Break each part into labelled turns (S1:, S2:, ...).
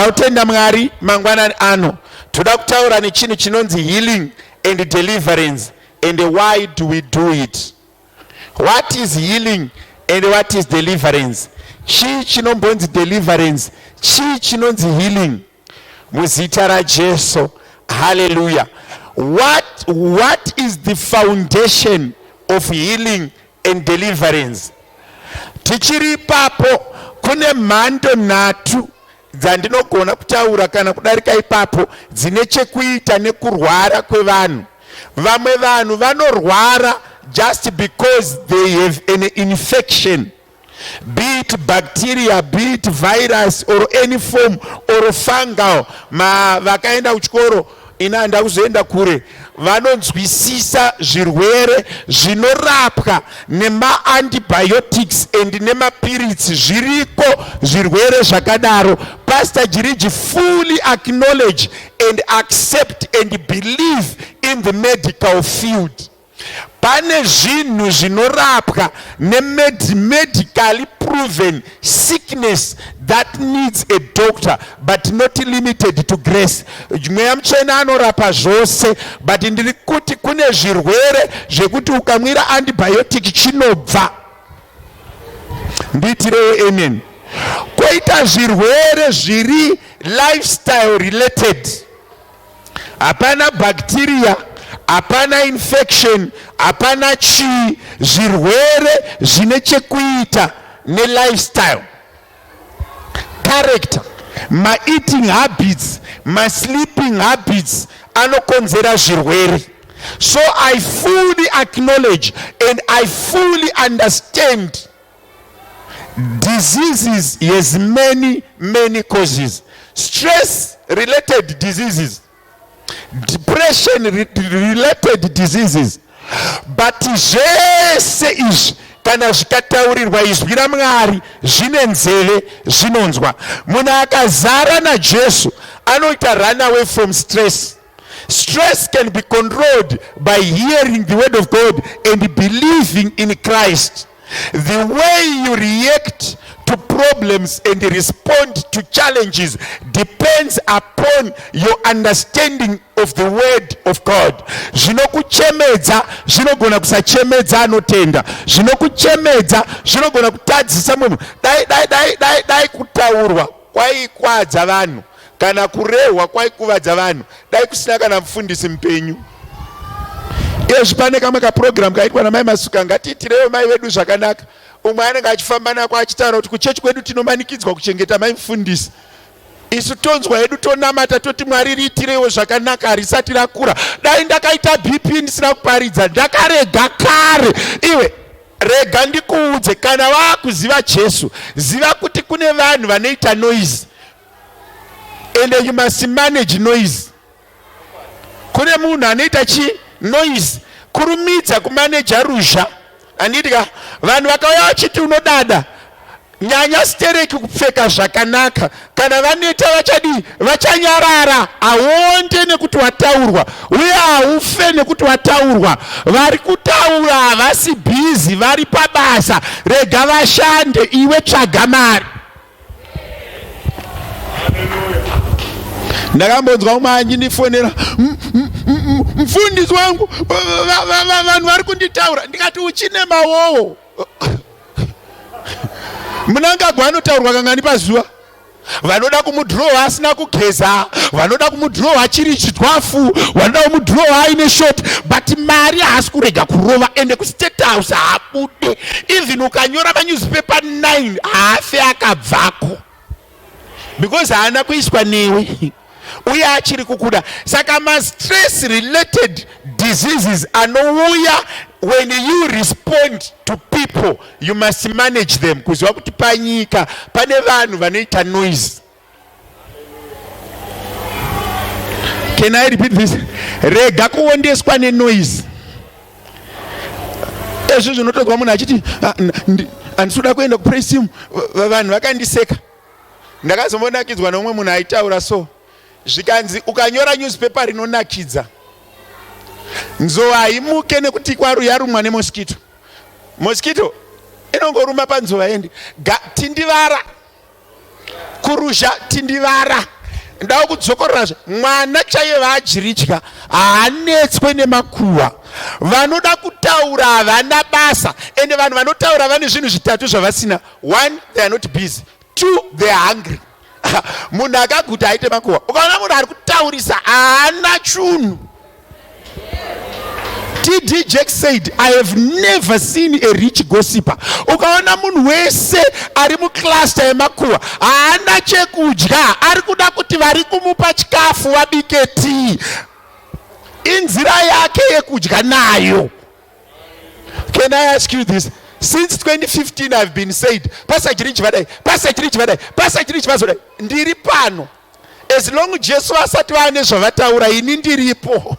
S1: Toda kutenda Mwari mangwanani ano. Toda kutaura nechinhu chinonzi healing and deliverance and why do we do it? What is healing and what is deliverance? Chii chinombonzi deliverance? Chii chinonzi healing? Muzita raJesu. Hallelujah. What is the foundation of healing and deliverance? Tichiri ipapo kune mhando nhatu dzandinogona kutaura kana kudarika ipapo dzine chekuita nekurwara kwevanhu. Vamwe vanhu vanorwara just because they have an infection, be it bacteria, be it virus or any form or fungal. Ma vakaenda kuchikoro, ini handa kuzoenda kure, vanonzwisisa zvirwere zvinorapwa nemaantibiotics and nemapiritsi. Zviriko zvirwere zvakadaro. Pastor Jiriji fully acknowledge and accept and believe in the medical field. Pane zvinhu zvinorapwa nemedically proven sickness that needs a doctor, but not limited to grace. Mweya Mutsvene anorapa zvose, but ndiri kuti kune zvirwere zvekuti ukamwira antibiotic chinobva. Ndiitirewo amen. Koita zvirwere zviri lifestyle related. Hapana bacteria, hapana infection, hapana chii, zvirwere zvine chekuita nelifestyle, character, maeating habits, masleeping habits anokonzera zvirwere. So I fully acknowledge and I fully understand diseases has many, many causes. Stress related diseases, depression related diseases, but zvese izvi kana zvikataurirwa izwi raMwari zvine nzeve zvinonzwa. Munhu akazara naJesu anoita run away from stress. Stress can be controlled by hearing the word of God and believing in Christ. The way you react to problems and respond to challenges depends upon your understanding of the word of God. Zvinokuchemedza zvinogona kusachemedza anotenda. Zvinokuchemedza zvinogona kutadzisa munhu. Dai, dai, dai, dai, dai kutaurwa kwaikwadza vanhu kana kurehwa kwaikuvadza vanhu, dai kusina kana mufundisi mupenyu. Izvi pane kamwe kapurogiramu kaitwa namai Masuka, ngatiitirewo mai vedu zvakanaka. Umwe anenge achifamba nako achitaura kuti kuchechi kwedu tinomanikidzwa kuchengeta mai mufundisi. Isu tonzwa hedu, tonamata, toti Mwari riitirewo zvakanaka, harisati rakura. Dai ndakaita BP ndisina kuparidza, ndakarega kare. Iwe rega ndikuudze, kana waakuziva Jesu, ziva kuti kune vanhu vanoita noise and you must manage noise. Kune munhu anoita chi noise, kurumidza kumaneja ruzha. Handiti ka vanhu vakauya vachiti unodada, nyanya stereki kupfeka zvakanaka. Kana vaneta vachadii? Vachanyarara. Hauonde nekuti wataurwa, uye haufe nekuti wataurwa. Vari kutaura havasi bhizi, vari pabasa. Rega vashande, iwe tsvaga mari. Ndakambonzwa umwe achindifonera, mufundisi wangu, vanhu vari kunditaura. Ndikati uchine mawowo. Mnangagwa anotaurwa kangani pazuva? Vanoda kumudhirowa asina kugeza, vanoda kumudhirowa achiri chitwafu, vanoda kumudhirowa aine short, but mari haasi kurega kurova. Ende kuState House haabude. Even ukanyora manewspaper 9 haafe akabvako, because haana kuiswa newe uye achiri kukuda. Saka mastress related diseases anouya when you respond to people, you must manage them. Kuziva kuti panyika pane vanhu vanoita noise. Can I repeat this? Rega kuondeswa nenoise. Ezvi zvinotonzwa munhu achiti handisi kuda kuenda kupraise team, vanhu vakandiseka. Ndakazombonakidzwa neumwe munhu aitaura so, zvikanzi ukanyora newspaper rinonakidza, nzou haimuke nekuti kwaru yarumwa nemosquito. Mosquito inongoruma panzou haendi. Tindivara. Kuruzha tindivara. Ndawo kudzokororazve, mwana chaiye vaajiridya haanetswe nemakuhwa. Vanoda kutaura havana basa, ende vanhu vanotaura vane zvinhu zvitatu zvavasina. One, they are not busy. Two, they are hungry. Munhu akaguta aite makuhwa. Ukaona munhu ari kutaurisa haana chunhu. TD Jakes said, I have never seen a rich gossiper. Ukaona munhu wese ari mucluster yemakuhwa haana chekudya, ari kuda kuti vari kumupa chikafu vabike tii. Inzira yake yekudya nayo. Can I ask you this? Since 2015 I've been said, Pastor Chirichi vadai, Pastor Chirichi vadai, Pastor Chirichi vazodai. Ndiri pano. As long Jesu vasati vaane zvavataura, ini ndiripo.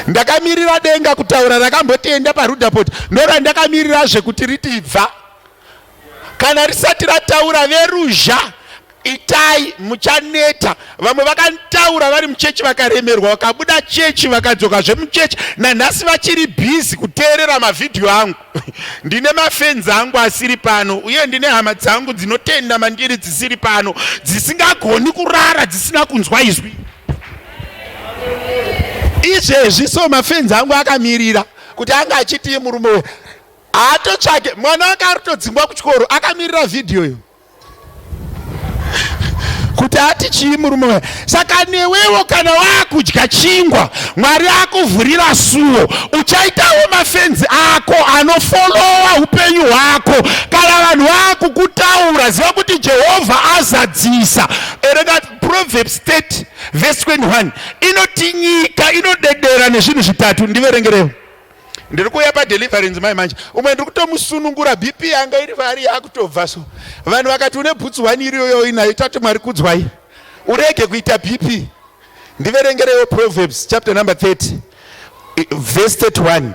S1: Ndakamirira denga kutaura rakambotienda paRudaport, ndorandakamirirazve kuti riti bva. Kana risati rataura veruzha itai muchaneta. Vamwe vakantaura vari muchechi vakaremerwa, vakabuda chechi vakadzokazve muchechi, nanhasi vachiri bhizi kuteerera mavhidhiyo angu. Ndine mafenzi angu asiri pano, uye ndine hama dzangu dzinotenda mandiri dzisiri pano, dzisingagoni kurara dzisina kunzwa izwi izvezvi. So mafenzi angu akamirira kuti anga achitii murume uyu haatotsvake mwana wake ari kutodzingwa kuchikoro akamirira vhidhiyo iyo kuti ati chii murume uya. Saka newewo kana waakudya chingwa, Mwari akuvhurira suo, uchaitawo mafenzi ako anofolowa upenyu hwako. Kana vanhu vaakukutaura, ziva kuti Jehovha azadzisa. Erenga Proverbs 30 verse 21 inoti nyika inodedera nezvinhu zvitatu. Ndiverengerewo. Ndiri kuuya padeliverance mai manje, umwe ndiri kutomusunungura, BP yanga iri vari yakutobva. So vanhu vakati une bhutsu one iriyoyo inayo, tati Mwari kudzwai, urege kuita BP. Ndiverengerewo Proverbs chapter number 30 verse 31.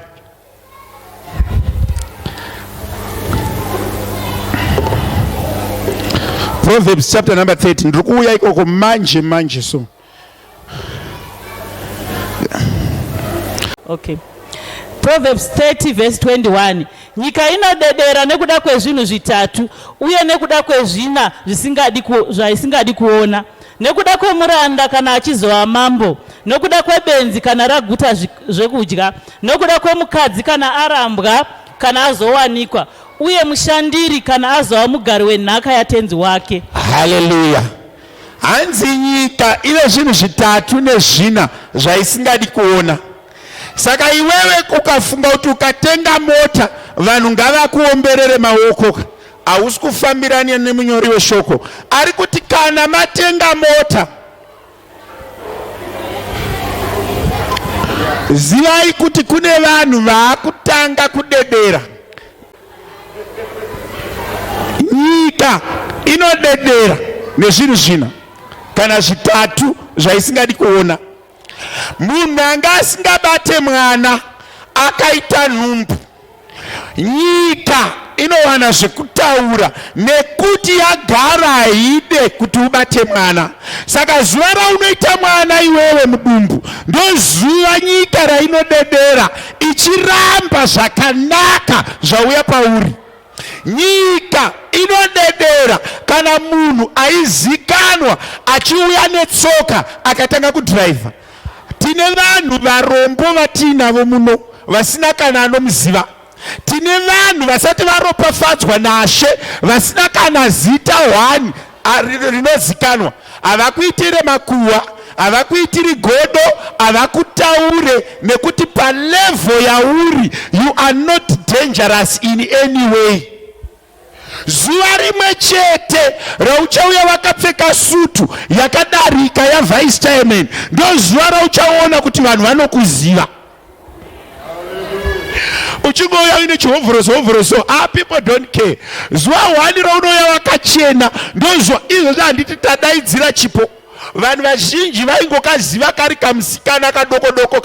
S1: Proverbs chapter number 30. Ndiri kuuya ikoko manje manje. So
S2: Okay. Proverbs 30 verse 21. Nyika inodedera nekuda kwezvinhu zvitatu uye nekuda kwezvina zvisingadi ku, zvaisingadi kuona. Nekuda kwemuranda kana achizova mambo, nokuda kwebenzi kana raguta zvekudya, nokuda kwemukadzi kana arambwa kana azowanikwa, uye mushandiri kana azova mugari wenhaka yatenzi wake.
S1: Haleluya. Hanzi nyika ine zvinhu zvitatu nezvina zvaisingadi kuona. Saka iwewe ukafunga kuti ukatenga mota vanhu ngavakuomberere maoko, hausi kufambirana nemunyori weshoko ari kuti kana matenga mota zivai kuti kune vanhu vaakutanga kudedera. Nyika inodedera nezvinhu zvina kana zvitatu zvaisingadi kuona. Munhu anga asingabate mwana akaita nhumbu, nyika inowana zvekutaura nekuti yagara haide kuti ubate mwana. Saka zuva raunoita mwana iwewe mudumbu ndozuva nyika rainodedera ichiramba zvakanaka zvauya pauri. Nyika inodedera kana munhu aizikanwa achiuya netsoka akatanga kudhiraivha. Tine vanhu varombo vatiinavo muno vasina kana anomuziva. Tine vanhu vasati varopafadzwa naShe vasina kana zita hwani rinozikanwa. Havakuitire makuhwa, havakuitiri godo, havakutaure nekuti palevel yauri you are not dangerous in any way. Zuva rimwe chete rauchauya wakapfeka sutu yakadarika yavice chairman, ndozuva rauchaona kuti vanhu vanokuziva. Uchingouya uine chihovhoroso hovhoroso, people don't care. Zuva hwani raunouya wakachena ndozuva izvozvo. Handiti tadaidzira chipo, vanhu vazhinji vaingokaziva kari kamusikana kadoko doko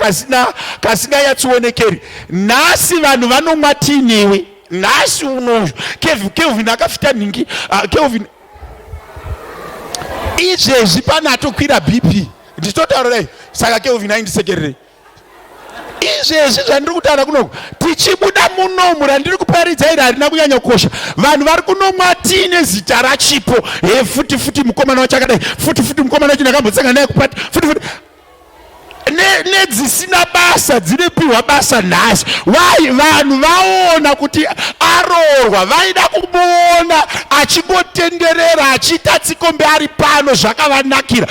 S1: kasinganyatsionekeri. Nhasi vanhu vanomwa tii newe. Nhasi unoyu Kelvin akafita nhingi. Kelvin izvezvi pane atokwira BP, ndichitotaura dai. Saka Kelvin aindisekererei? Izvezvi zvandiri kutaura kunoku, tichibuda munomu, randiri kuparidza iri harina kunyanya kukosha. Vanhu vari kunomwa tii nezita raChipo. He, futi futi mukomana wacho akadai, futi futi mukomana wacho ndakambosangana naye kupati, futi futi nedzisina ne basa dzinopiwa basa nhasi. Why? Vanhu vaona kuti aroorwa, vaida kumuona achingotenderera achiita tsikombe ari pano, zvakavanakira.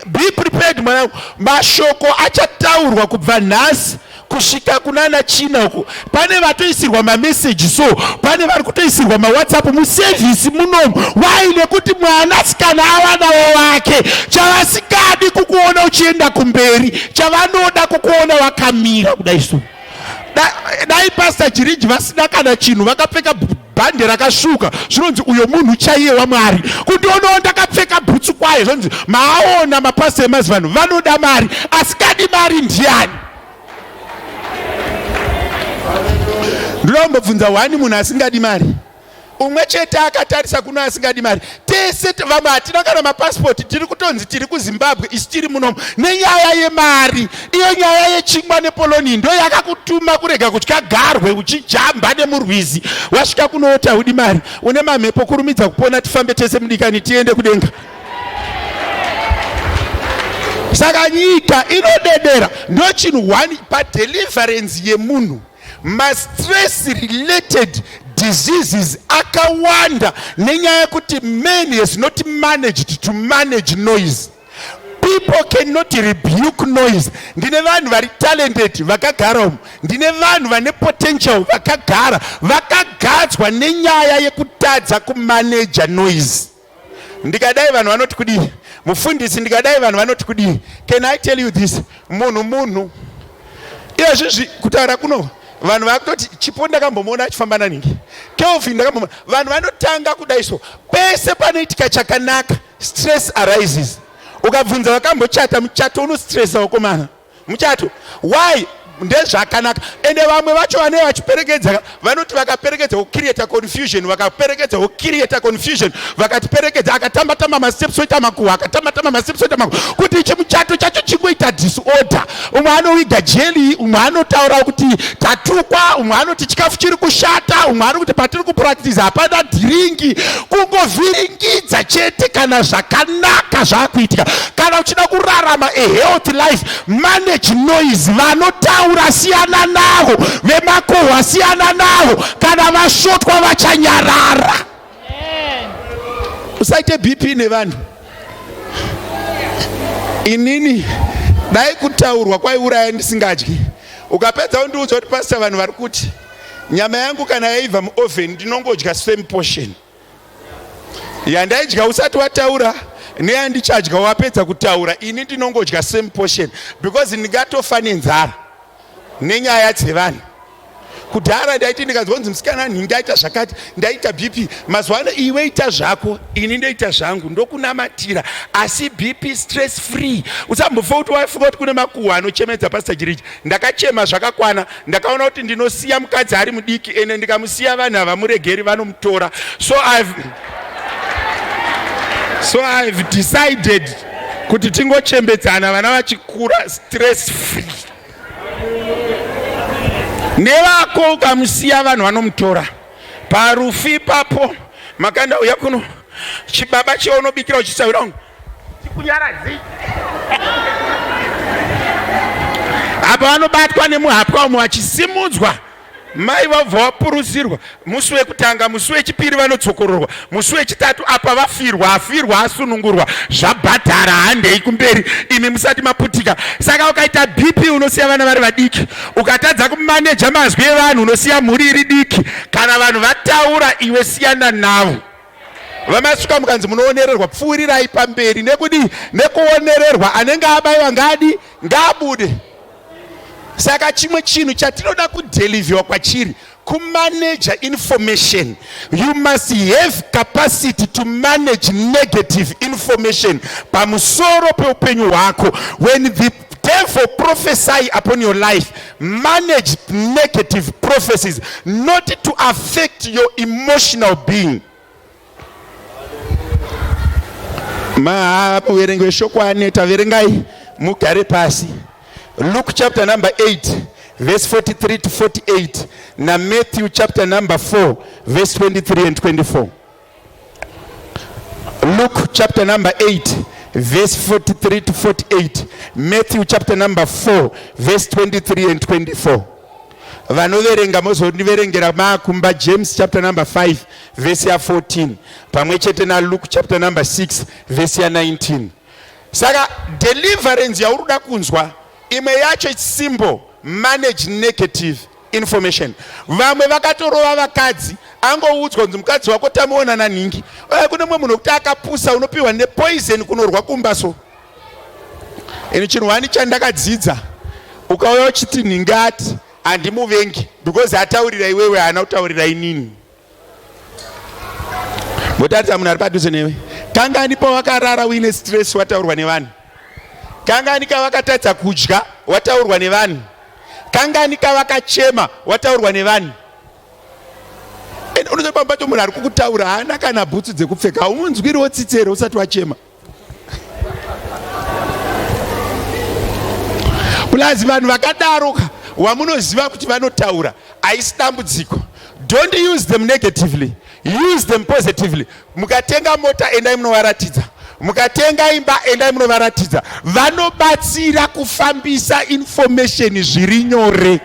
S1: Be prepared, mwanangu, mashoko achataurwa kubva nhasi kusvika kunana China uko. Pane vatoisirwa mameseji, so pane vari kutoisirwa maWhatsApp musevhisi munomu. Why? Nekuti mwanasikana avanawo vake. Chavasikadi kukuona uchienda kumberi, chavanoda kukuona wakamira kudai. So dai Pastor Jiriji vasina kana chinhu, vakapfeka bhande rakasvuka, zvinonzi uyo munhu chaiye waMwari. Kundionawo ndakapfeka bhutsu kwayo, zvinonzi maaona mapasta emazuva ano vanoda mari. Asikadi mari ndiani? Ndoda kumbobvunza wani, munhu asingadi mari umwe chete akatarisa kuno, asingadi mari. Tese vamwe hatina kana mapasipoti, tiri kutonzi tiri kuZimbabwe, isi tiri munomu nenyaya yemari. Iyo nyaya yechingwa nepoloni ndo yakakutuma kurega kutya garwe uchijamba nemurwizi, wasvika kunooti haudi mari. Une mamhepo, kurumidza kupona, tifambe tese mudikani, tiende kudenga. Saka nyika inodedera ndo chinhu one padeliverance yemunhu. Mastress related diseases akawanda nenyaya yekuti man has not managed to manage noise. People cannot rebuke noise. Ndine vanhu vari talented vakagara umu, ndine vanhu vane potential vakagara, vakagadzwa nenyaya yekutadza kumaneja noise. Ndikadai vanhu vanoti kudii? Mufundisi, ndikadai vanhu vanoti kudii? Can I tell you this? Munhu munhu. Iyezvizvi kutaura kuno, vanhu vakutoti Chipo ndakambomuona achifamba naningi, Kelvin ndakambomuona. Vanhu vanotanga kudai. So pese panoitika chakanaka, stress arises. Ukabvunza vakambochata, muchato unostressa wakomana, muchato. Why? Ndezvakanaka. Ende vamwe vacho vanee vachiperekedza, vanoti vakaperekedza kucreata confusion, vakaperekedza kucreata confusion, vakatiperekedza, akatamba tamba masteps oita makuhwa, akatamba tamba masteps oita makuhwa, kuti chimuchato chacho chingoita disorder. Umwe anowiga jeli, umwe anotaura kuti tatukwa, umwe anoti chikafu chiri kushata, umwe ari kuti patiri kupractice hapana dhiringi, kungovhiringidza chete kana zvakanaka zvakuitika. Kana uchida kurarama a healthy life, manage noise. Vanotaura siyana navo, vemakuhwa siyana navo. Kana vasvotwa vachanyarara. Usaite BP nevanhu. Inini dai kutaurwa kwaiuraya ndisingadyi. Ukapedza undiudza kuti, "Pastor, vanhu vari kuti." Nyama yangu kana yaibva muoven, ndinongodya same portion yandaidya usati wataura neyandichadya wapedza kutaura. Ini ndinongodya same portion because ndingatofa nenzara nenyaya dzevanhu. Kudhara ndaiti ndikanzwa kunzi musikana nhingi aita zvakati, ndaita BP. Mazuva ano iwe ita zvako, ini ndoita zvangu, ndokunamatira, asi BP stress free. Usambofa kuti wafunga kuti kune makuhwa anochemedza. Pastor Jiriji, ndakachema zvakakwana. Ndakaona kuti ndinosiya mukadzi ari mudiki, ende ndikamusiya vanhu havamuregeri, vanomutora. So I've decided kuti tingochembedzana vana vachikura, stress free. Nevako ukamusiya vanhu vanomutora parufu ipapo. Makanda uya kuno, chibaba cheunobikira uchisawira tikunyaradzi apa, vanobatwa nemuhapwa umwe vachisimudzwa, mai vabva vapuruzirwa musi wekutanga, musi wechipiri vanodzokororwa, musi wechitatu apa vafirwa, afirwa asunungurwa, zvabhadhara, handei kumberi imi musati maputika. Saka ukaita BP unosiya vana vari vadiki. Ukatadza kumaneja mazwi evanhu unosiya mhuri iri diki. Kana vanhu vataura, iwe siyana navo. Vamasvika mukanzi munoonererwa, pfuurirai pamberi nekudi nekuonererwa. Anenge abayiwa ngadi ngaabude. Saka chimwe chinhu chatinoda kudeliverwa kwachiri kumaneja information. You must have capacity to manage negative information pamusoro peupenyu hwako. When the devil prophesy upon your life, manage negative prophecies not to affect your emotional being. Muverengi weshoko aneta, verengai mugare pasi. Luke chapter number 8 verse 43 to 48 naMatthew chapter number 4 verse 23 and 24. Luke chapter number 8 verse 43 to 48, Matthew chapter number 4 verse 23 and 24. Vanoverenga mozondiverengera maakumba James chapter number 5 verse ya 14 pamwe chete naLuke chapter number 6 verse ya 19. Saka deliverance yauri kuda kunzwa, imwe yacho, it's simple: manage negative information. Vamwe vakatorova vakadzi, angoudzwa kunzi mukadzi wako tamuona nanhingi. Uye kune mumwe munhu wekuti akapusa, unopiwa nepoison kunorwa kumba. So ini chinhu wani chandakadzidza, ukauya uchiti nhingati, handimuvengi, because ataurira iwewe, haana kutaurira inini. Motarisa munhu ari padhuze newe. Kangani pawakarara uine stress wataurwa nevanhu? Kangani kavakatadza kudya wataurwa nevanhu? Kangani kavakachema wataurwa nevanhu? Unozopamba pacho munhu ari kukutaura haana kana bhutsu dzekupfeka. Haumunzwiriwo tsitsi here usati wachema? Plus vanhu vakadaro wamunoziva kuti vanotaura haisi dambudziko. Don't use them negatively, use them positively. Mukatenga mota, endai munovaratidza. Mukatenga imba, endai munovaratidza. Vanobatsira kufambisa information zviri nyore.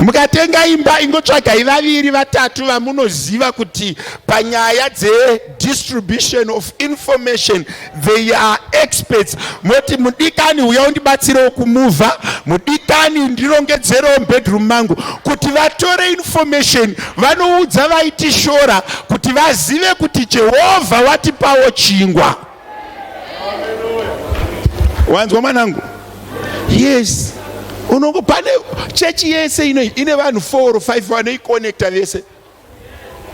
S1: Mukatenga imba, ingotsvagai vaviri vatatu vamunoziva kuti panyaya dzedistribution of information they are experts. Moti, "Mudikani, uya undibatsirewo kumuvha. Mudikani, ndirongedzerewo mubedroom mangu," kuti vatore information vanoudza vaitishora, kuti vazive kuti Jehovha watipawo chingwa. Wanzwa mwanangu? Yes, unongo pane chechi yese ino ine vanhu 4 or 5 vanoiconnecta vese.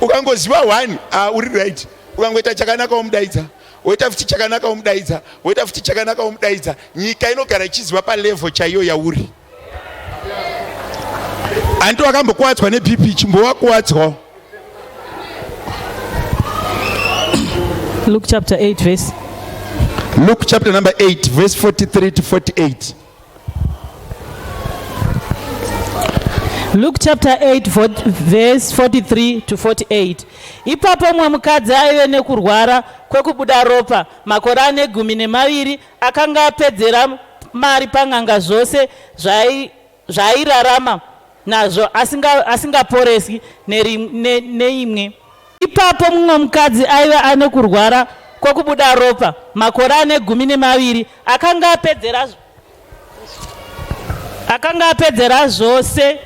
S1: Ukangoziva one, ah, uri right. Ukangoita chakanaka womudaidza, woita futi chakanaka womudaidza, woita futi chakanaka womudaidza, nyika inogara ichiziva palevel chaiyo yauri. Handi wakambokuwadzwa neBP? Chimbowakuwadzwawo.
S2: Luke chapter 8 verse
S1: Luke chapter number 8 verse 43 to 48.
S2: Luke chapter 8 verse 43 to 48. Ipapo mumwe mukadzi aive nekurwara kwekubuda ropa makore ane 12 akanga apedzera mari pan'anga zvose zvaairarama nazvo asingaporeswi neimwe. Ipapo mumwe mukadzi aiva ane kurwara kwokubuda ropa makore ane 12 akanga apedzera zvose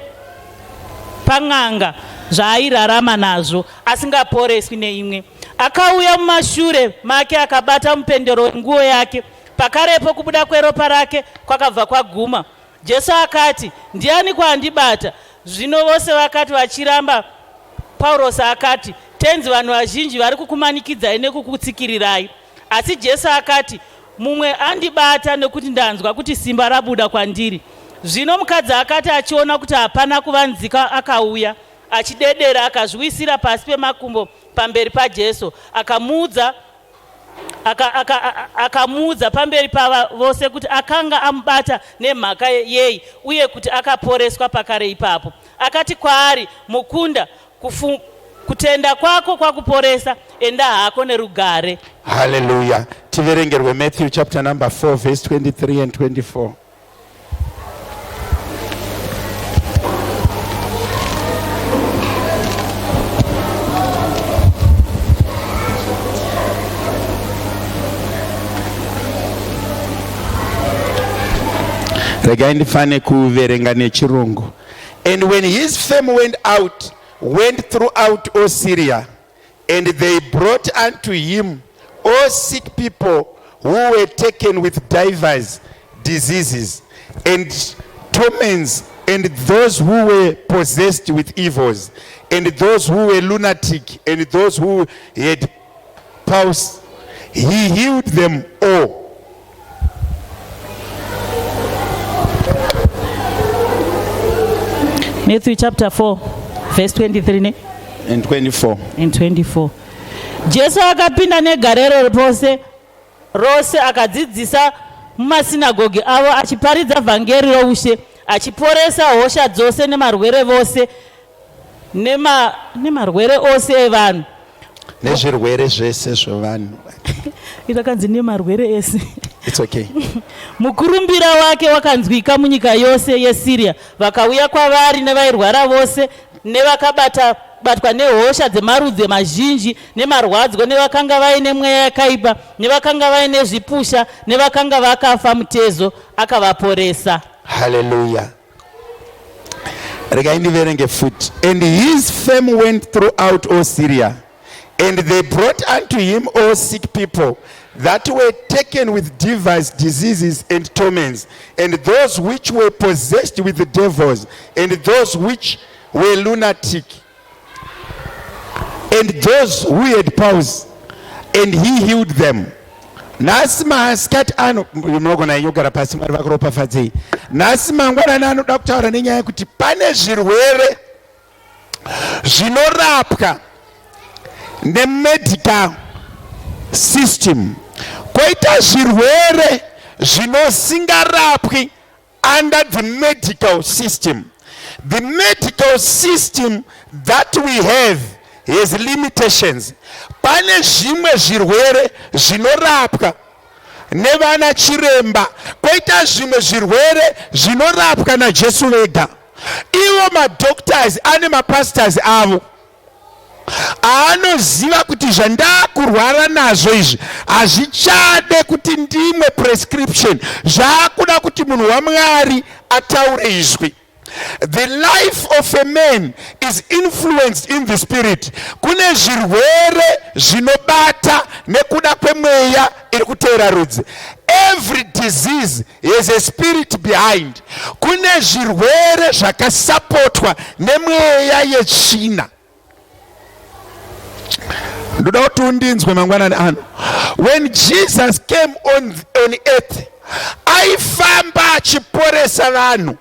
S2: pan'anga zvaairarama nazvo asingaporeswi neimwe, akauya mumashure make akabata mupendero wenguo yake. Pakarepo kubuda kweropa rake kwakabva kwaguma. Jesu akati, "Ndiani kwaandibata?" Zvino vose vakati vachiramba, Paurosi akati, "Tenzi, vanhu vazhinji vari kukumanikidzai nekukutsikirirai." Asi Jesu akati, "Mumwe andibata, nekuti ndanzwa kuti simba rabuda kwandiri." Zvino mukadzi akati achiona kuti hapana kuvanzika, akauya achidedera, akazviwisira pasi pemakumbo pamberi paJesu, akamuudza pamberi pava vose kuti akanga amubata nemhaka yei uye kuti akaporeswa pakare ipapo. Akati kwaari, "Mukunda, kutenda kwako kwakuporesa. Enda hako nerugare."
S1: Hallelujah. Tiverengerwe Matthew chapter number 4 verse 23 and 24. Regai ndifane kuverenga nechirungu. And when his fame went out, went throughout all Syria, and they brought unto him all sick people who were taken with divers diseases and torments, and those who were possessed with evils, and those who were lunatic, and those who had palsy. He healed them all.
S2: Matthew chapter 4 verse 23 ne
S1: And 24.
S2: And 24. Jesu akapinda negarero pose rose akadzidzisa. mumasinagogi avo achiparidza vhangeri roushe, achiporesa hosha dzose nemarwere vose nemarwere ose evanhu.
S1: Nezvirwere zvese zvevanhu.
S2: Itakanzi nemarwere ese.
S1: It's okay.
S2: Mukurumbira wake wakanzwika munyika yose yeSiria. Vakauya kwavari nevairwara vose nevakabata batwa nehosha dzemarudzi mazhinji nemarwadzo, nevakanga vaine mweya yakaipa, nevakanga vaine zvipusha, nevakanga vakafa mutezo, akavaporesa.
S1: Hallelujah. Regai ndiverenge futi. And his fame went throughout all Syria, and they brought unto him all sick people that were taken with divers diseases and torments, and those which were possessed with the devils, and those which were lunatic, and those who had palsy, and he healed them. Nhasi masikati ano, munogona inyogara pasi, Mwari vakuropafadzei. Nhasi mangwanani anoda kutaura nenyaya yekuti pane zvirwere zvinorapwa nemedical system, koita zvirwere zvinosingarapwi under the medical system. The medical system that we have has limitations. Pane zvimwe zvirwere zvinorapwa nevana chiremba, koita zvimwe zvirwere zvinorapwa naJesu vega. Ivo madoctors ane mapastors avo aanoziva kuti zvandakurwara nazvo izvi hazvichade kuti ndimwe prescription, zvaakuda kuti munhu waMwari ataure izwi. The life of a man is influenced in the spirit. Kune zvirwere zvinobata nekuda kwemweya iri kuteera rudzi. Every disease has a spirit behind. Kune zvirwere zvakasapotwa nemweya yetsvina. Ndoda kuti undinzwe mangwanani ano. When Jesus came on earth, aifamba achiporesa vanhu.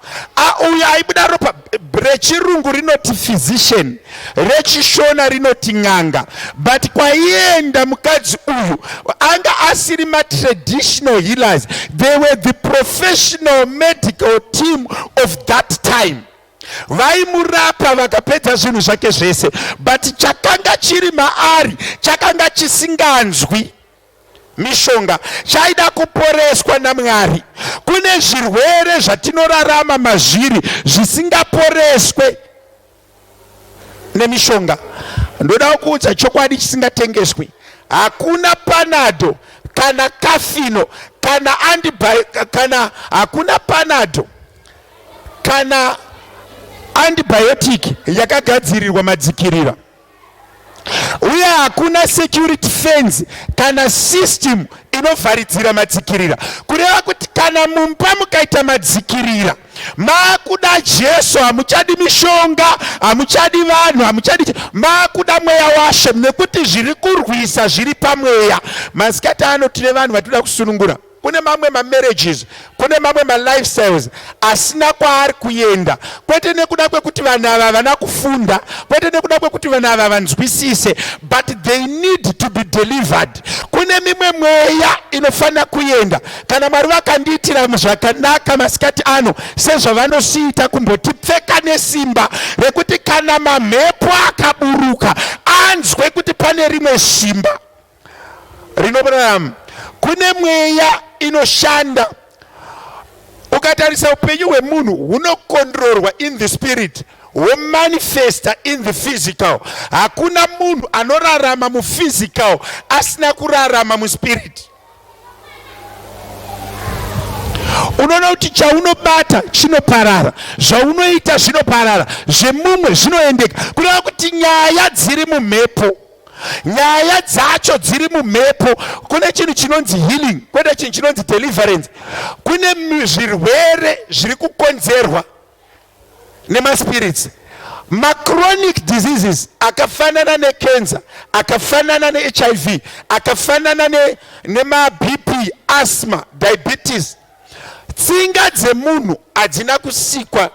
S1: Uyo aibuda ropa, rechirungu rinoti physician, rechishona rinoti n'anga, but kwaienda mukadzi uyu anga asiri matraditional healers. They were the professional medical team of that time. Vaimurapa vakapedza zvinhu zvake zvese, but chakanga chiri maari chakanga chisinganzwi mishonga, chaida kuporeswa naMwari. Kune zvirwere zvatinorarama mazviri zvisingaporeswe nemishonga. Ndoda kuudza chokwadi chisingatengeswi: hakuna Panado kana Kafino kana antibi kana hakuna Panado kana antibiotic yakagadzirirwa madzikirira, uye hakuna security fence kana system inovharidzira madzikirira. Kureva kuti kana mumba mukaita madzikirira, maakuda Jesu. Hamuchadi mishonga, hamuchadi vanhu, hamuchadi, maakuda mweya washe, nekuti zviri kurwisa zviri pamweya. Masikati ano tine vanhu vatinoda kusunungura. Kune mamwe mamarriages, kune mamwe malifestyles asina kwaari kuenda, kwete nekuda kwekuti vanhu ava havana kufunda, kwete nekuda kwekuti vanhu ava vanzwisise, but they need to be delivered. Kune mimwe mweya inofanira kuenda. Kana Mwari vakandiitira zvakanaka masikati ano, sezvavanosiita kumbotipfeka nesimba rekuti kana mamhepo akaburuka, anzwe kuti pane rimwe simba rinorarama. Kune mweya inoshanda. Ukatarisa upenyu hwemunhu, hunokontrorwa in the spirit, womanifesta in the physical. Hakuna munhu anorarama muphysical asina kurarama muspirit. Unoona kuti chaunobata chinoparara, zvaunoita zvinoparara, zvemumwe zvinoendeka. Kureva kuti nyaya dziri mumhepo, nyaya dzacho dziri mumhepo. Kune chinhu chinonzi healing, kwete chinhu chinonzi deliverance. Kune zvirwere zviri kukonzerwa nemaspirits, machronic diseases akafanana necancer, akafanana neHIV, akafanana nemaBP, asthma, diabetes. Tsinga dzemunhu hadzina kusikwa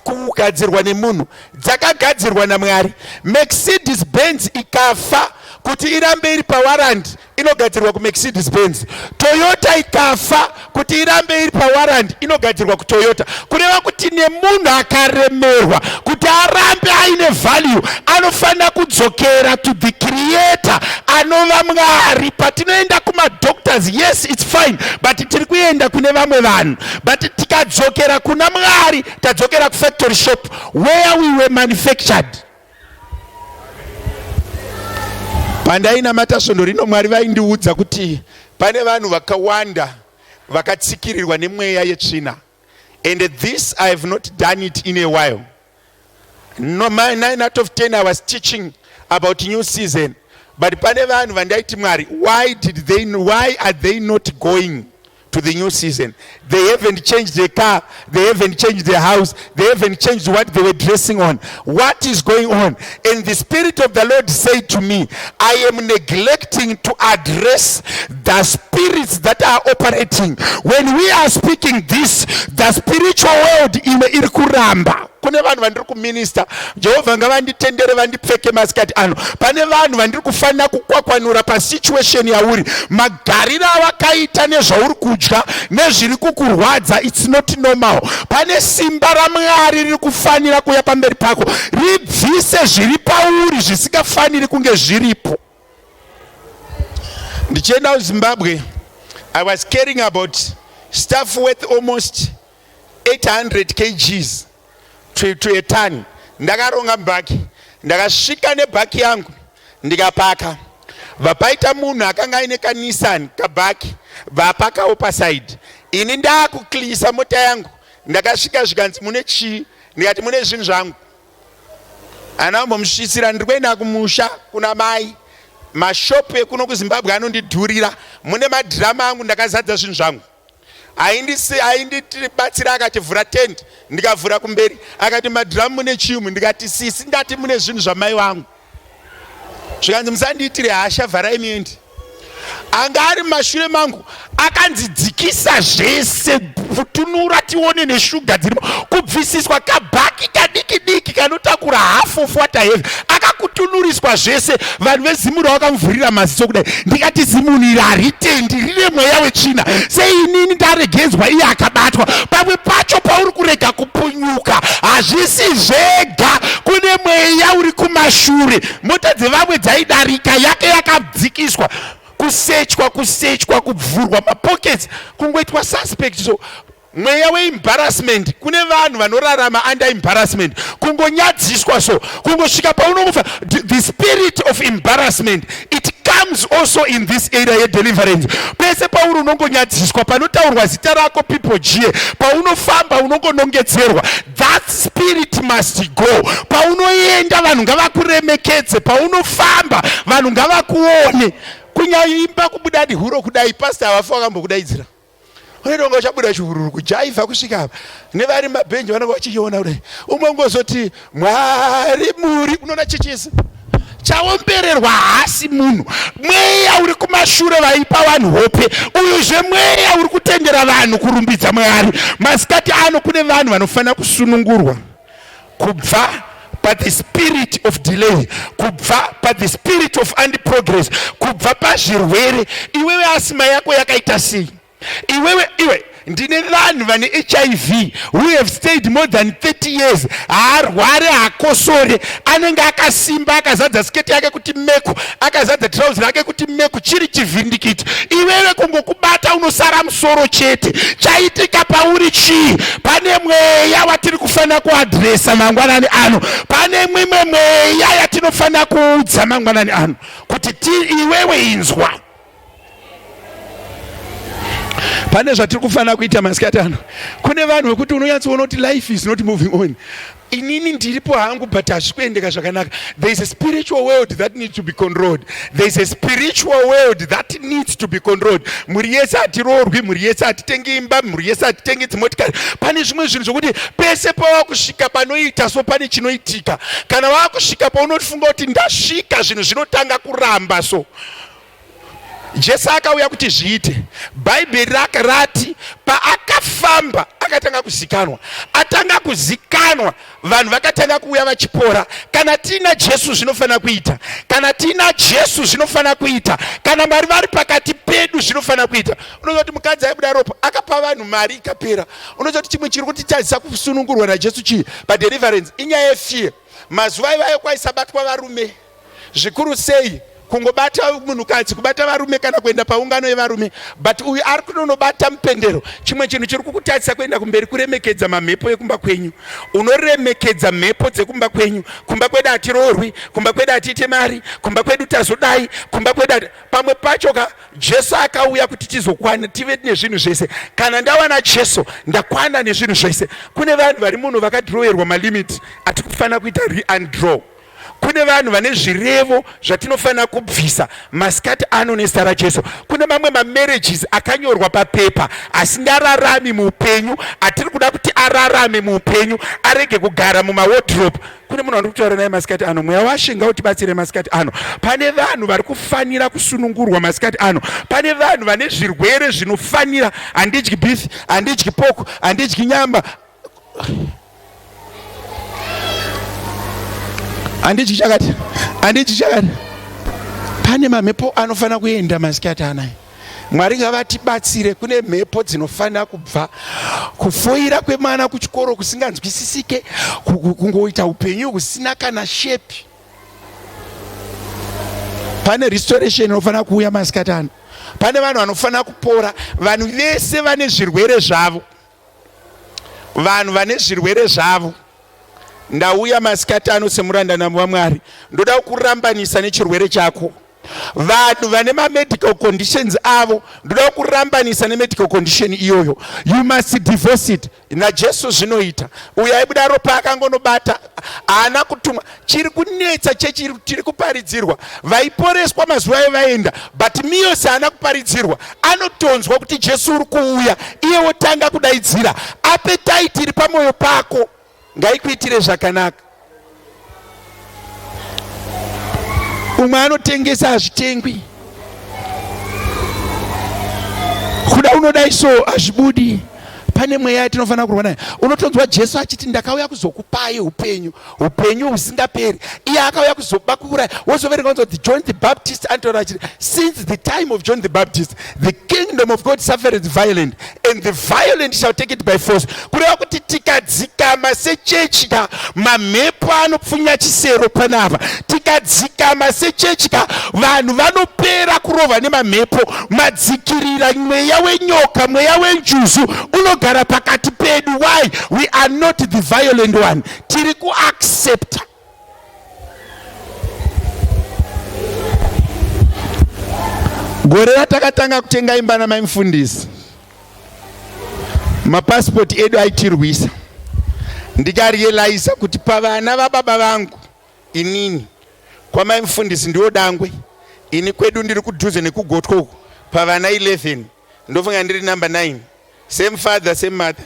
S1: kugadzirwa nemunhu, dzakagadzirwa naMwari. Mercedes Benz ikafa, kuti irambe iri pawarranty. Inogadzirwa kuMercedes Benz. Toyota ikafa, kuti irambe iri pawarranty, inogadzirwa kuToyota. Kureva kuti nemunhu akaremerwa, kuti arambe aine value, anofanira kudzokera to the creator, anova Mwari. Patinoenda kumadoctors, yes, it's fine, but tiri kuenda kune vamwe vanhu. But tikadzokera kuna Mwari, tadzokera kufactory shop where we were manufactured. Pandainamata svondo rino, Mwari vaindiudza kuti pane vanhu vakawanda vakatsikirirwa nemweya yetsvina. And this, I have not done it in a while. No, my 9 out of 10 I was teaching about new season, but pane vanhu vandaiti, "Mwari, why are they not going to the new season? They haven't changed their car, they haven't changed their house, they haven't changed what they were dressing on. What is going on?" And the Spirit of the Lord said to me, "I am neglecting to address the spirits that are operating. When we are speaking this, the spiritual world imwe iri kuramba." Kune vanhu vandiri kuminister. Jehovha ngavanditendere vandipfeke masikati ano. Pane vanhu vandiri kufanira kukwakwanura pasituation yauri, magariro awakaita, nezvauri kudya, nezviri kukurwadza. It's not normal. Pane simba raMwari riri kufanira kuuya pamberi pako, ribvise zviri pauri zvisingafaniri kunge zviripo. Ndichienda kuZimbabwe, I was carrying about stuff worth almost 800 kgs to a ton. Ndakaronga mubhaki. Ndakasvika nebhaki yangu, ndikapaka. Vapaita munhu akanga aine kaNissan kabhaki, vapakawo paside. Ini ndaakuclearisa mota yangu. Ndakasvika, zvikanzi, "Mune chii?" Ndikati, "Mune zvinhu zvangu." Hana kumbomusvisira. "Ndiri kuenda kumusha kuna mai. Mashopu ekuno kuZimbabwe anondidhurira. Mune madhirama angu, ndakazadza zvinhu zvangu." Ainditibatsira akati, "Vhura tent." Ndikavhura kumberi. Akati, "Madhiramu mune chiumu?" Ndikati, "Sisi, ndati mune zvinhu zvamai vangu." Zvikanzi, "Musandiitire hasha, vharai muendi." Anga ari mumashure mangu akanzi, "Dzikisa zvese, futunura tione neshuga dzirimo." Kubvisiswa kabhaki kadiki diki kanotakura half of what I have, akakutunuriswa zvese. Vanhu veZimura vakamuvhurira maziso kudai. Ndikati, "Zimunhu iri haritendi, rine mweya wetsvina. Seinini ndaregedzwa, iye akabatwa." Pamwe pacho pauri kurega kupunyuka hazvisi zvega, kune mweya uri kumashure. Mota dzevamwe dzaidarika, yake yakadzikiswa. Kusechwa, kusechwa, kubvurwa mapockets, kungoitwa suspect. So mweya weembarrassment, kune vanhu vanorarama under embarrassment, kungonyadziswa. So kungosvika paunomufa, the spirit of embarrassment, it comes also in this area yedeliverance. Pese pauri unongonyadziswa, panotaurwa zita rako people jeer, paunofamba unongonongedzerwa, that spirit must go. Paunoenda vanhu ngavakuremekedze, paunofamba vanhu ngavakuone. Kunyaimba kubuda dihuro kudai, pastor havafi vakambokudaidzira. Unoita kunge uchabuda chihururu, kujaivha kusvika apa, nevari mabhenji vanenge vachiiona kudai. Umwe ngozoti, "Mwari muri," unoona chichisi chaombererwa. Hasi munhu, mweya uri kumashure vaipa vanhu hope. Uyuzve mweya uri kutendera vanhu kurumbidza Mwari. Masikati ano kune vanhu vanofanira kusunungurwa kubva pathe spirit of delay, kubva pathe spirit of antiprogress, kubva pazvirwere. Iwewe, asthma yako yakaita sei? Iwewe, iwe, ndine vanhu vane HIV who have stayed more than 30 years. Haarware, haakosore, anenge akasimba, akazadza sketi yake kuti meku, akazadza trauzi rake kuti meku, chiri chivhindikiti. Iwewe kungokubata unosara musoro chete. Chaitika pauri chii? Pane mweya watiri kufanira kuaddressa mangwanani ano. Pane mimwe mweya yatinofanira kuudza mangwanani ano kuti ti iwewe inzwa. Pane zvatiri kufanira kuita masikati ano. Kune vanhu vekuti unonyatsoona kuti life is not moving on. Inini ndiripo hangu, but hazvisi kuendeka zvakanaka. There is a spiritual world that needs to be controlled. There is a spiritual world that needs to be controlled. Mhuri yese hatiroorwi, mhuri yese hatitengi imba, mhuri yese hatitengi dzimotikari. Pane zvimwe zvinhu zvokuti pese pawakusvika panoita so, pane chinoitika. Kana wakusvika paunofunga kuti ndasvika, zvinhu zvinotanga kuramba. So Jesu akauya kuti zviite. Bhaibheri rake rati paakafamba akatanga kuzikanwa. Atanga kuzikanwa, vanhu vakatanga kuuya vachipora. Kana tiina Jesu zvinofanira kuita. Kana tiina Jesu zvinofanira kuita. Kana Mwari vari pakati pedu zvinofanira kuita. Unoziva kuti mukadzi aibuda ropa akapa vanhu mari ikapera. Unoziva kuti chimwe chiri kutitadzisa kusunungurwa naJesu chii padeliverance inyaya yefear. Mazuva ivayo kwaisabatwa varume. Zvikuru sei kungobata munhukadzi, kubata varume kana kuenda paungano yevarume, but uyu ari kunonobata mupendero. Chimwe chinhu chiri kukutadzisa kuenda kumberi kuremekedza mamhepo ekumba kwenyu. Unoremekedza mhepo dzekumba kwenyu. Kumba kwedu hatiroorwi, kumba kwedu hatiite mari, kumba kwedu tazodai, kumba kwedu pamwe pacho ka Jesu akauya kuti tizokwana tive nezvinhu zvese. Kana ndawana Jesu ndakwana nezvinhu zvese. Kune vanhu vari muno vakadhirowerwa malimit atikufanira kuita re-undraw. Kune vanhu vane zvirevo zvatinofanira kubvisa masikati ano nezita raJesu. Kune mamwe mamarriages akanyorwa papepa asingararami muupenyu atiri kuda kuti ararame muupenyu, arege kugara mumawardrobe. Kune munhu wandiri kutaura naye masikati ano, mweya washe ngautibatsire masikati ano. Pane vanhu vari kufanira kusunungurwa masikati ano. Pane vanhu vane zvirwere zvinofanira, handidyi beef, handidyi pork, handidyi nyama, handidyi chakati, handidyi chakati. Pane mamhepo anofanira kuenda masikati anaya. Mwari ngavatibatsire. Kune mhepo dzinofanira kubva, kufoira kwemwana kuchikoro kusinganzwisisike, kungoita upenyu husina kana shepi. Pane restoration inofanira kuuya masikati ano. Pane vanhu vanofanira kupora. Vanhu vese vane zvirwere zvavo, vanhu vane zvirwere zvavo. Ndauya masikati ano semuranda waMwari, ndoda kukurambanisa nechirwere chako. Vanhu vane mamedical conditions avo, ndoda kukurambanisa nemedical condition iyoyo. You must divorce it. NaJesu zvinoita. Uyo aibuda ropa akangonobata, haana kutumwa. Chiri kunetsa chechi tiri kuparidzirwa, vaiporeswa mazuva ayo vaenda, but Miyosi haana kuparidzirwa. Anotonzwa kuti Jesu uri kuuya, iye wotanga kudaidzira. Appetite iri pamwoyo pako ngaikuitire zvakanaka. Umwe anotengesa hazvitengwi, kuda unodai so hazvibudi. Pane mweya yatinofanira kurwa nayo. Unotonzwa Jesu achiti ndakauya kuzokupai upenyu, upenyu husingaperi. Iye akauya kuzoba kuuraya. Wozoverenga unzwa John the Baptist anotaura achiti since the time of John the Baptist the kingdom of God suffereth violent and the violent shall take it by force. Kureva kuti tikadzikama sechechi ka, mamhepo anopfunya chisero panapa. Tikadzikama sechechi ka, vanhu vanopera kurova nemamhepo. Madzikirira mweya wenyoka, mweya wenjuzu unogara pakati pedu. Why? We are not the violent one. Tiri kuaccepta. Gore ratakatanga kutenga imba namai mufundisi, mapasipoti edu aitirwisa. Ndikarealiza kuti pavana vababa vangu inini kwamai mufundisi ndiwo dangwe, ini kwedu ndiri kudhuze nekugotwa uku, pavana 11 ndofunga ndiri number 9, same father same mother.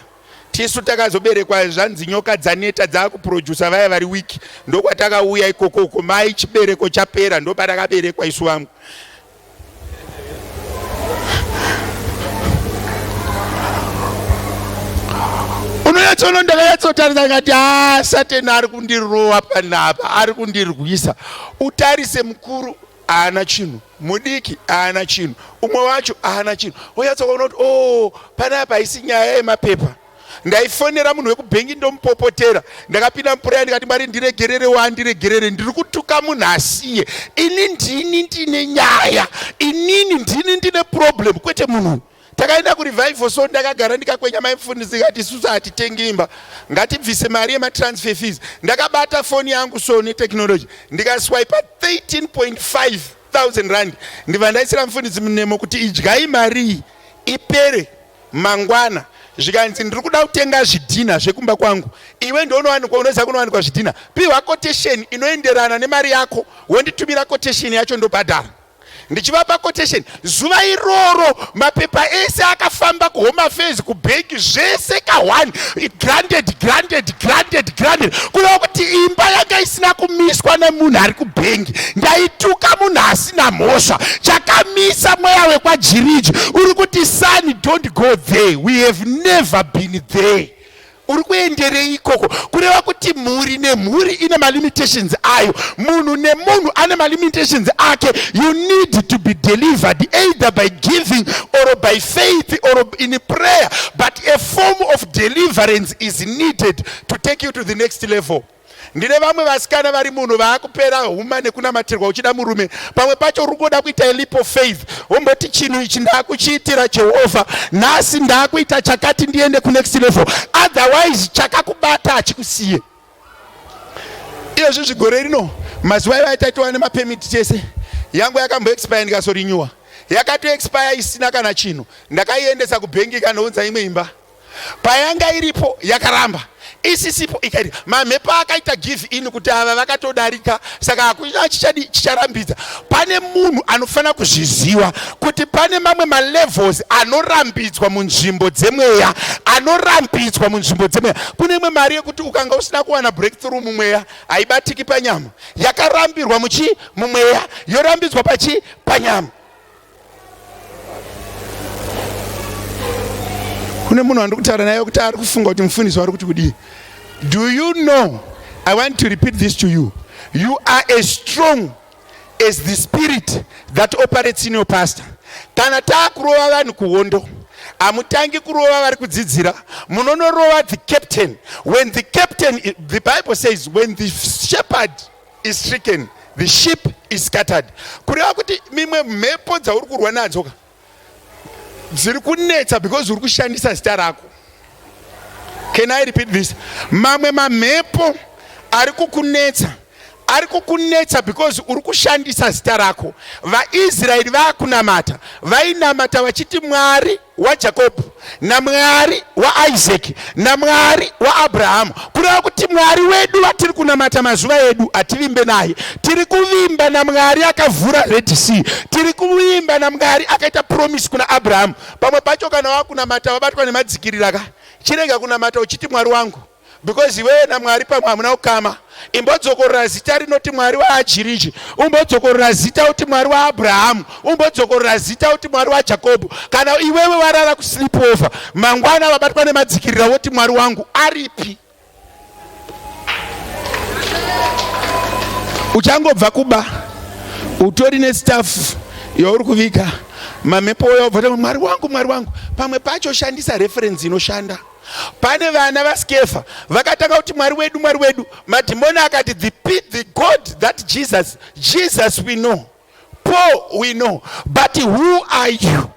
S1: Tisu takazoberekwa zvanzi nyoka dzaneta dzakuproducer vaya vari weak, ndokwatakauya ikoko uko mai chibereko chapera, ndopatakaberekwa isu vamwe. Unonyatsoona ndakanyatsotarisa ndikati haa, Satani ari kundirova panapa, ari kundirwisa. Utarise mukuru haana chinhu, mudiki haana chinhu, umwe wacho haana chinhu. Wonyatsoona kuti oh, panapa haisi nyaya yemapepa. Ndaifonera munhu wekubhengi ndomupopotera. Ndakapinda mupureya ndikati Mwari ndiregerere, wandiregerere, ndiri kutuka munhu asiye. Ini ndini ndine nyaya, inini ndini ndine problem, kwete munhu. Takaenda kurevival, so ndakagara ndikakwenya mai mufundisi ndikati isusu hatitengi imba, ngatibvise mari yematransfer fees. Ndakabata foni yangu so netechnology ndikaswipa 13.5 thousand rand, ndibva ndaisira mufundisi munemo kuti idyai mari iyi ipere mangwana. Zvikanzi ndiri kuda kutenga zvidhina zvekumba kwangu, iwe ndounowanikwa, unoziva kunowanikwa zvidhina, piwa quotation inoenderana nemari yako, wonditumira quotation yacho ndobhadhara. Ndichivapa quotation zuva iroro, mapepa ese akafamba kuHome Affairs, kubhengi, zvese ka1, granted, granted, granted, granted. Kureva kuti imba yanga isina kumiswa nemunhu ari kubhengi. Ndaituka munhu asina mhosva. Chakamisa mweya wekwaJiriji uri kuti, "Son, don't go there. We have never been there. Uri kuenderei ikoko?" Kureva kuti mhuri nemhuri ine malimitations ayo, munhu nemunhu ane malimitations ake. You need to be delivered either by giving or by faith or in prayer, but a form of deliverance is needed to take you to the next level. Ndine vamwe vasikana vari munhu vaakupera huma nekunamatirwa. Uchida murume, pamwe pacho uri kungoda kuita a leap of faith, womboti, "Chinhu ichi ndaakuchiitira Jehovha nhasi, ndaakuita chakati ndiende kunext level." Otherwise chakakubata hachikusiye. Iyozvi gore rino, mazuva iva taitova nemapermit tese. Yangu yakamboexpire, ndikazorenewa. Yakatoexpire isina kana chinhu. Ndakaiendesa kubhengi, ikanounza imwe imba. Payanga iripo yakaramba, isisipo ikaita mamhepo akaita give in kuti ava vakatodarika, saka hakuna chichadi chicharambidza. Pane munhu anofanira kuzviziva kuti pane mamwe malevels anorambidzwa munzvimbo dzemweya, anorambidzwa munzvimbo dzemweya. Kune imwe mari yekuti ukanga usina kuwana breakthrough mumweya, haibatiki panyama. Yakarambirwa muchi mumweya, yorambidzwa pachi panyama. Kune munhu wandiri kutaura naye kuti ari kufunga kuti mufundisi wari kuti kudii. Do you know, I want to repeat this to you: you are as strong as the spirit that operates in your pastor. Kana taakurova vanhu kuhondo, hamutangi kurova vari kudzidzira, munonorova the captain. When the captain, the Bible says, when the shepherd is stricken, the sheep is scattered. Kureva kuti mimwe mhepo dzauri kurwa nadzo ka dziri kunetsa because uri kushandisa zita rako. Can I repeat this? Mamwe mamhepo ari kukunetsa, ari kukunetsa because uri kushandisa zita rako. VaIsraeri vaakunamata, vainamata vachiti Mwari waJakobho naMwari waIsaki naMwari waAbrahamu. Kureva kuti Mwari wedu vatiri kunamata mazuva edu hativimbe naye. Tiri kuvimba naMwari akavhura Red Sea. Tiri kuvimba naMwari akaita promise kuna Abrahamu. Pamwe pacho kana wakunamata wabatwa nemadzikirira ka, chirega kunamata uchiti Mwari wangu, because iwewe naMwari pamwe hamuna kukama. Imbodzokorora zita rinoti Mwari waAjiriji, umbodzokorora zita kuti Mwari waAbrahamu, umbodzokorora zita kuti Mwari waJakobho. Kana iwewe warara kusleep over, mangwana vabatwa nemadzikirira, woti, "Mwari wangu aripi?" Uchangobva kuba, utori nestuff yauri kuvika, mamhepo yobva, "Mwari wangu, Mwari wangu." Pamwe pacho shandisa reference inoshanda. Pane vana vaSkefa vakatanga kuti, "Mwari wedu, Mwari wedu." Madhimoni akati, The God that Jesus we know, Paul we know, but who are you?"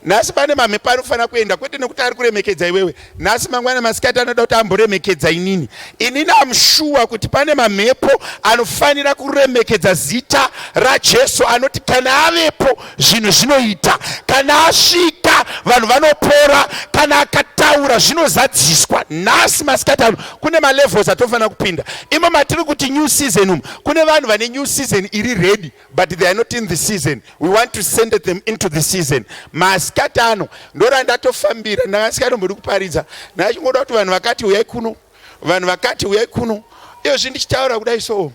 S1: Nhasi pane mamhepo anofanira kuenda, kwete nekuti ari kuremekedza iwewe nhasi, mangwana masikati anoda kuti amboremekedza inini. Inini am sure kuti pane mamhepo anofanira kuremekedza zita raJesu, anoti kana avepo zvinhu zvinoita, kana asvika vanhu vanopora, kana akataura zvinozadziswa. Nhasi masikati ano kune malevels atofanira kupinda imo matiri kuti new season umu. Kune vanhu vane new season iri ready, but they are not in the season. We want to send them into the season. Masikati ano ndorandatofambira. Ndakasikatombodi kuparidza, ndachingoda kuti vanhu vakati uyai kuno, vanhu vakati uyai kuno. Iyozvi ndichitaura kudai so,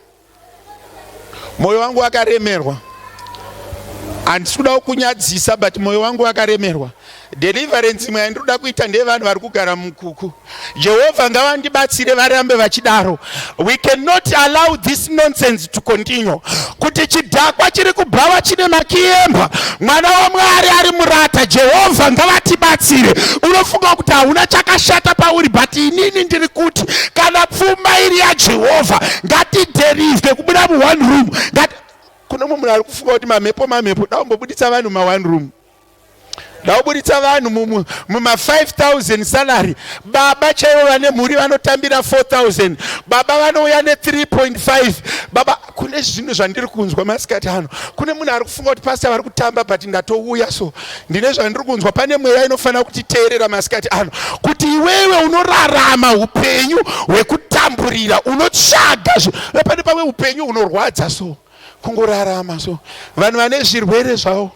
S1: mwoyo wangu wakaremerwa. Handisi kuda kukunyadzisa, but mwoyo wangu wakaremerwa. Deliverance imwe yandinoda kuita ndeyevanhu vari kugara mukuku. Jehovha ngavandibatsire varambe vachidaro. We cannot allow this nonsense to continue, kuti chidhakwa chiri kubhawa chine makiyemba, mwana waMwari ari murata. Jehovha ngavatibatsire. Unofunga kuti hauna chakashata pauri, but inini ndiri kuti kana pfuma iri yaJehovha, ngatideliverwe kubuda muone room. Ngati kune mumwe munhu ari kufunga kuti mamhepo, mamhepo, daumbobuditsa vanhu maone room, daubuditsa vanhu muma5000 salary. Baba chaivo vane mhuri vanotambira 4000, baba vanouya ne3.5. Baba, kune zvinhu zvandiri kunzwa masikati ano. Kune munhu ari kufunga kuti pastor vari kutamba, but ndatouya so ndine zvandiri kunzwa. Pane mweya inofanira kutiteerera masikati ano, kuti iwewe unorarama upenyu hwekutamburira, unotsvaga. Pane pamwe upenyu hunorwadza so. Kungorarama so. Vanhu vane zvirwere zvavo,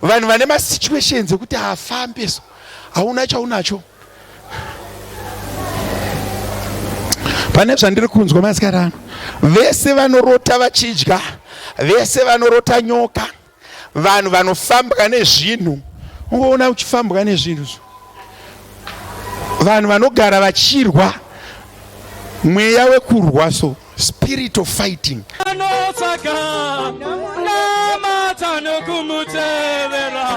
S1: vanhu vane masituations ekuti haafambe so, hauna chaunacho. Pane zvandiri kunzwa masikati ano, vese vanorota vachidya, vese vanorota nyoka, vanhu vanofambwa nezvinhu, ungoona uchifambwa nezvinhu zvo, vanhu vanogara vachirwa, mweya wekurwa so, spirit of fighting.
S3: Anotsvaga namata nokumutevera.